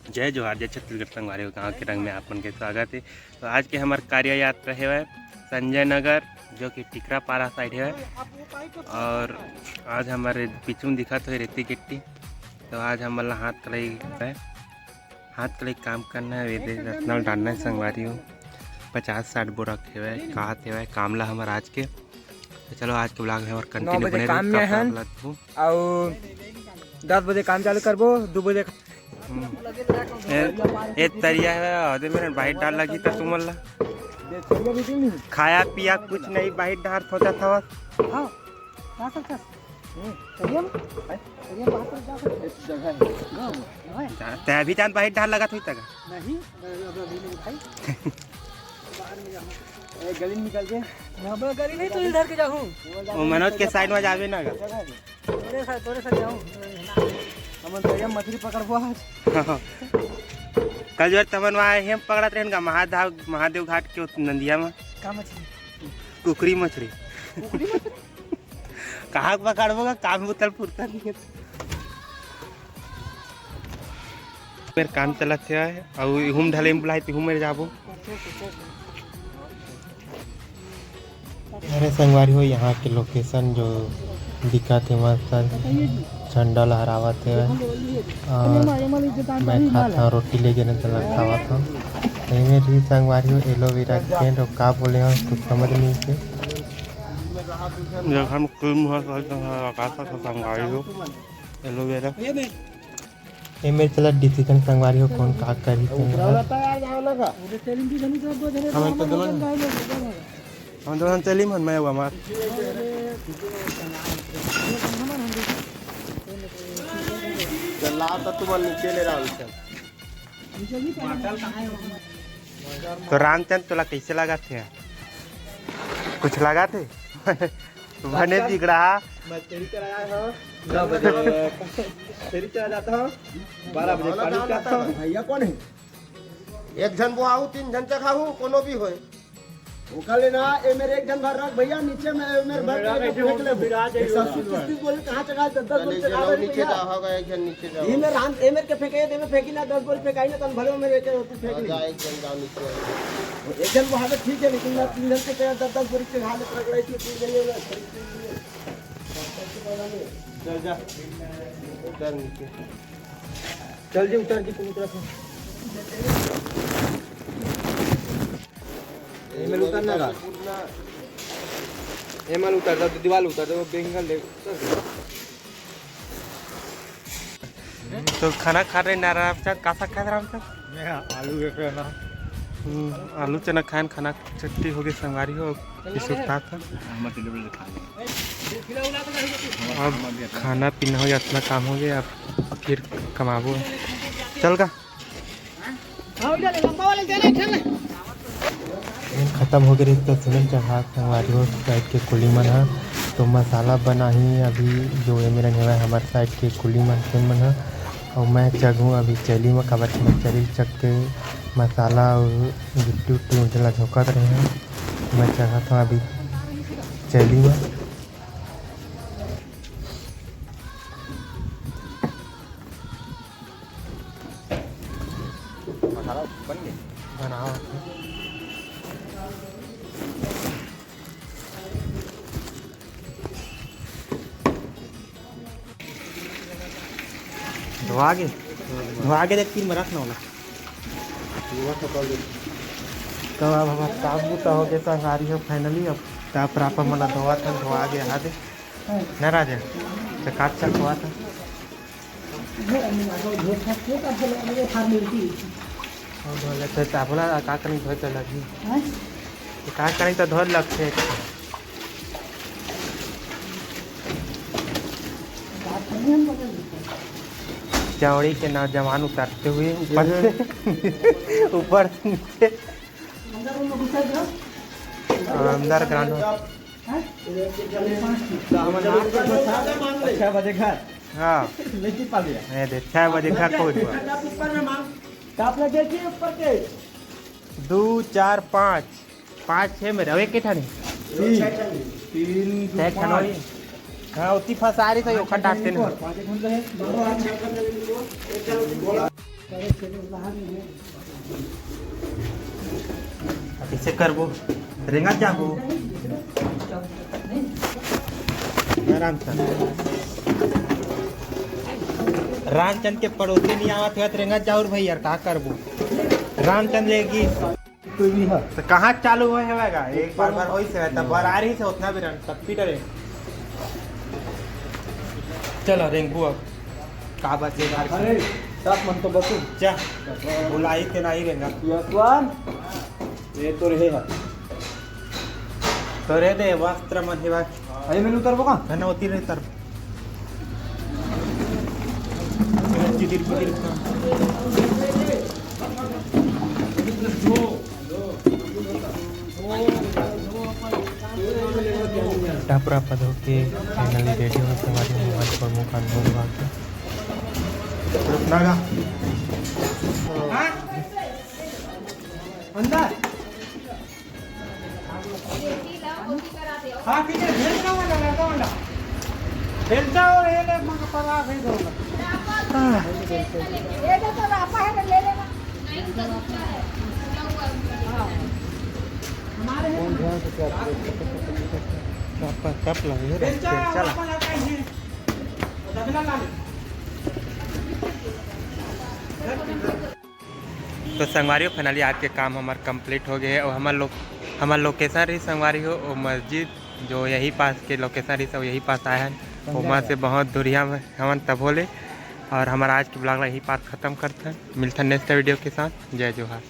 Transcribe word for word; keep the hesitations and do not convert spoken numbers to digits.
जय जोहार, जय छत्तीसगढ़ संगवारी हो, गाँव के रंग में आप मन के स्वागत है। तो आज के हमार कार्य यात्रा है संजय नगर, जो कि टिकरापारा साइड है, और आज हमारे पीछू में दिखत हो रेती गिट्टी। तो आज हमन ला हाथ कलई है, हाथ कलई काम करना है, वेदे रत्नल डालना है संगवारी हो। पचास साठ बोरा हेवय, काहत हेवय काम ला हमर आज के। तो चलो आज के vlog में और नौ continue बजे बने काम रहो, में का हन। Vlog हो। अउ दस बजे काम चालू करबो, दू बजे। हम्म। ए, ए तरिया है, अदे मेरे बाहर डाल लगी तो तुमन ला। खाया पिया कुछ नहीं, बाहर डाल सोचा था। हाँ, का सोचा? हम्म। तरिया में? हैं? तरिया में बाहर जा सकते हैं। एक जगह है। हाँ, हाँ। जा, ते अभी जान बाहर डाल लगा थोड़ी तक। नहीं, अब अभी नहीं खाई। ए, गली में निकल के। अब गली नहीं, तू इधर के जाहूँ। वो मनोज के side में जाबे ना गा। जगह है। तोरे साथ, तोरे साथ जाऊँ। हमन तो ये मछली पकड़बो आज। कल जोर तमन वहाँ हेम पकड़त रहन का महादेव, महादेव घाट के उत-, नदिया में। का मछली? कुकरी मछली। कुकरी मछली? कहाँ पकड़बो का, काम बुतल फुरता नहीं है। मेर काम चलत हे, अउ इहू म ढले म बुलाए, तिहू मेर जाबो। अरे संगवारी हो, यहाँ के location जो दिखत हे मस्त, झंडा लहरावत हे। अउ मैं खात हव रोटी लेगे न, तेला खावत हव। एमे भी संगवारी हो, एलोवेरा के पेड़, अउ का बोले हव, कुछ समझ नहीं से। जगह में क्रीम है, आकाश का संगवारी हो, एलोवेरा। ये मेरे चला decision संगवारी हो, कौन का करी, कौन ना। हम एक तो दोनों हम दोनों चली मन, मैं हुआ मार। चला तो तुम नीचे ले रहा हूँ, चल। तो रामचंद, तोला कैसे लागत हे? कुछ लागत हे? बने बिगड़ा। मैं तेरी चला जाता हूँ। तेरी चला जाता हूँ। बारह बजे पानी पीता हूँ। भैया कौन है? एक झन बोहाहू, तीन झन चघाहू, कोनो भी होय। ओकर ले ना, ए मेरे एक झन भर रख भैया, नीचे में ए मेरे भर के फेंक ले। एक सौ तीस बोले कहाँ चघा, दस दस बोले चघा दे नीचे भैया। जाओ, होगा एक झन नीचे जाओ। ये मेरे राम, ए मेरे के फेंके, दे में फेंकी ना, दस बोले फेंकाई ना, तन भले मेरे एक तू फेंक ले। जा, एक झन जाओ नीचे। एक झन बोहावे ठीक है, लेकिन ना तीन झन के चघा, दस दस बोले चघा ले, रगड़ाई थी, तीन झन ये ना। चल जा, उतर नीचे। चल जी, उतर जी, तुम उतर। ये मेरे उतर ना रहा। ये मल उतर दो, दीवार उतर दो, बेंगल दे। तो खाना खा रहे नारायण प्रसाद, का साग खाए थे राम साहब? मैं आलू के खाना। हम्म, आलू चना खाएन, खाना छुट्टी हो गई संगवारी हो, कि सुखता था। अब खाना पीना हो गया, अपना काम हो गया, अब फिर कमाबो। चल का? दिन खतम हो गए रहिस त सुनन चढ़ा संगवारी हो side के कुली मन ह। तो मसाला बनाही अभी जो ए मेरन हवय हमर side के कुली मन, तेन मन ह। अउ मैं चघहूँ अभी चैली म, काबर कि मैं चैली चघ के मसाला अउ गिट्टी उट्टी उनके ला झोंकत रहे हंव। मैं चघत हंव अभी चैली म। मसाला बन गया? बनावत हे। धोआ गे? धोआ गे, देख, तीन में रख ना वाला। तो अब हमार काम बूता हो गया संगवारी हो, finally अब टाप रापा मन ला धोवत हन, धोआ गे हादे। ना राजा, चकाचक होवत हे। और धो लेते तो बोला, का करें, धोए तो लगी। तो का करें, तो धोए लगते। चौड़ी के नौजवान उतरते हुए ऊपर से, ऊपर से नीचे। अंदर ग्राउंड। छह बजे घर। हाँ। लेकिन पा लिया। ये देख, छह बजे घर पहुँच गया। ऊपर में मांग। काप लगे कि ऊपर के? दो, चार, पाँच। पाँच छः में रहे, एक के ठानी। तीन। तीन, दो, छह ठानी। पाँच। हाँ, उतनी फंसा रही तो ये ओखर डांटते नहीं। पाँच एक घंटे हैं। कइसे करबो? रेंगत जाबो। रामचंद, रामचंद के पड़ोसी नहीं आवत हे त रेंगत जाहूँ रे भई यार, का करबो? रामचंद लेगी। तो कहाँ चालू होय हवय गा? एक बार बार होइस हे, तब बार आ रही से उतना भी रन, तब पीटर हे। चलो रेंगबो अब। का बचे यार? अरे, सात मन तो बचू। जा, बुलाई के नहीं रेंगा। यशवंत, ये तो रहे है। तो रे दे, वस्त्र मन हे बा। अरे, मैंने उतरबो का? है ना, उतर, उतर। चिदिर, चिदिर। टपरा पधो के finally ready होत हे हमारे मोबाइल पर मुख हाथ धो के। रुकना गा। हाँ? अंदर। हाँ, ठीक है, भेज रहा हूँ, लड़का वाला। भेजता हो, ये ले, मगर पर आ, भेज दो। हाँ। ये तो, तो रापा है, ले लेना। कप, कप लगे हे, चला। तो संगवारी हो, finally आज के काम हमार complete हो गए हे। और हमार लोग, हमार location रही संगवारी हो, वो मस्जिद जो यही पास के location रही, सब यही पास आए हैं। ओमा से बहुत दूरिया में हमन तभो ले। और हमारा आज के vlog ला यही पास खत्म करते हैं। मिलते हैं next video के साथ। जय जोहार।